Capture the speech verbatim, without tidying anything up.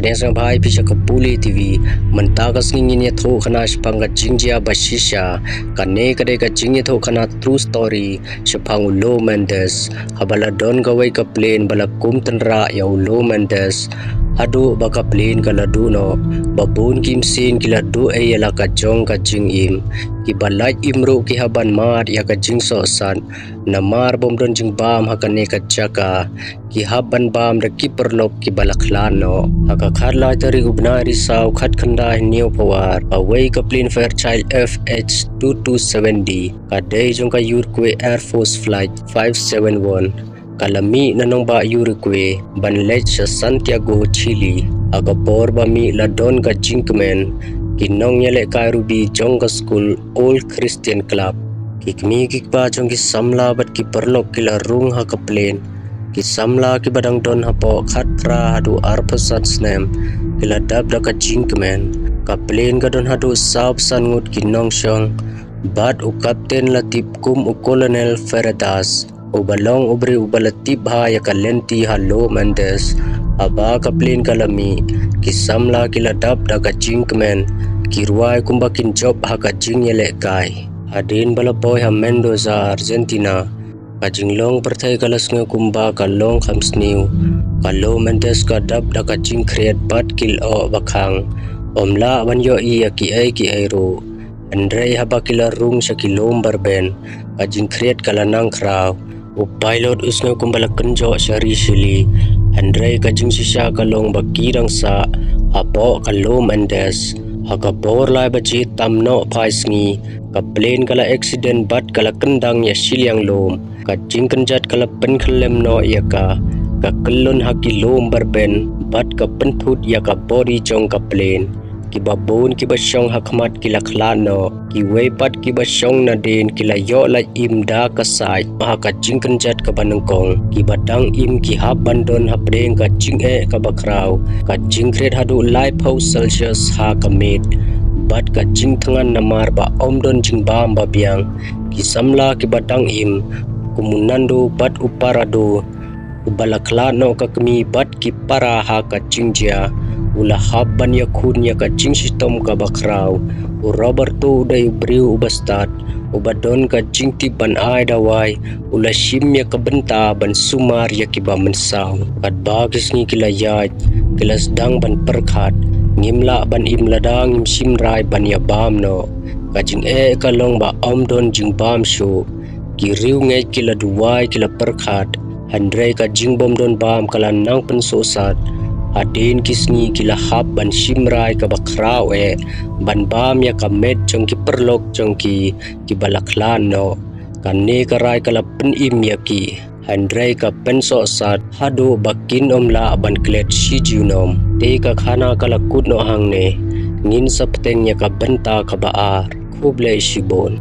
Ngi sngewbha ïa phi sha ka Pule T V. Mynta ka sngi ngin ïathuh khana shaphang ka jingjia ba shisha. Kane ka dei ka jingïathuh khana true story shaphang u Lou Mendes. Haba la don kawei ka plane ba la kum tynrah ïa u Lou Mendes, haduh ba ka plane ka la duh noh, ba bun ki mynsiem ki la duh ei ïa la ka jong ka jingim. Kiba lait im ruh ki hap ban mad ïa ka jingsohsat, namar bym don jingbam ha kane ka jaka. Ki hap ban bam da ki paralok kiba la khlad noh. Ha ka khatlai tarik u bnai Risaw khatkhyndai hynñiewphew ar, kawei ka plane Fairchild F H two two seven D, ka dei jong ka Iroquois Air Force Flight five seven one, ka la mih na nongbah Iroquois ban leit sha Santiago, Chile. Ha ka por ba mih la don ka jingkmen ki nongïalehkai rubi jong ka skul Old Christian Club. Ki kmie ki kpa jong ki samla bad ki paralok ki la rung ha ka plane. Ki samla kiba dang don hapoh khatphra haduh arphew san snem ki la dap da ka jingkmen. Ka plane ka don haduh sawphew san ngut ki nongshong, bad u kapten la tip kum u Colonel Ferredas, uba long u briew uba la tip bha ïa ka lynti ha Lou Mendes. Haba ka plane ka la mih, ki samla ki la dap da ka jingkmen, ki rwai kumba kin jop ha ka jingïalehkai. Hadien ba la poi ha Mendoza, Argentina, ka jinglong pyrthei ka la sngew kumba ka long kham sniew. Ka Lou Mendes ka dap da ka jingkhriat bad ki lyoh ba khang. Ym lah ban ïohi ïa kiei kiei ruh. Hynrei haba ki la rung sha ki lum barben, ka jingkhriat ka la nang khraw. U pilot u sngew kumba la kynjoh sha ri sha li. Hynrei ka jingshisha ka long ba ki dang sah hapoh ka Lou Mendes. Ha ka por lai baje tam noh phai sngi, ka plane ka la accident bad ka la kyndang ïa shiliang lum. Ka jingkynjat ka la pynkhyllem noh ïa ka. Ka kyllon ha ki lum barben bad ka pynthut ïa ka body jong ka plane. Kiba bun kiba shong ha khmat ki la khlad noh. Kiwei pat kiba shong nadien ki la ïoh lait im da ka sait ha ka jingkynjat kaba nyngkong. Kiba dang im ki hap ban don hapdeng ka jingeh kaba khraw, ka jingkhriat haduh laiphew Celsius ha ka miet, bad ka jingthngan namar ba ym don jingbam ba biang. Ki samla kiba dang im, kum u Nando bad u Parado, uba la khlad noh ka kmie bad ki para ha ka jingjia, u la hap ban ïakhun ïa ka jingshitom kaba khraw. U Roberto u dei u briew uba stad, uba don ka jingtip ban ai dawai, u la shim ïa ka bynta ban sumar ïa kiba mynsaw. Katba ki sngi ki la ïaid, ki la sdang ban pyrkhat, ngim lah ban im lada ngim shim rai ban ïa bam noh. Ka jingeh ka long ba ym don jingbam shuh. Ki riewngeit ki la duwai ki la pyrkhat, hynrei ka jingbym don bam ka la nang pynsohsat. Hadien ki sngi ki la hap ban shim rai kaba khraw eh, ban bam ïa ka met jong ki paralok jong ki, kiba la khlad noh. Kane ka rai ka la pynim ïa ki, hynrei ka pynsohsat haduh ba kin ym lah ban klet shi junom. Te ka khana ka la kut noh hangne. Ngin sa bteng ïa ka bynta kaba ar. Khublei shibun.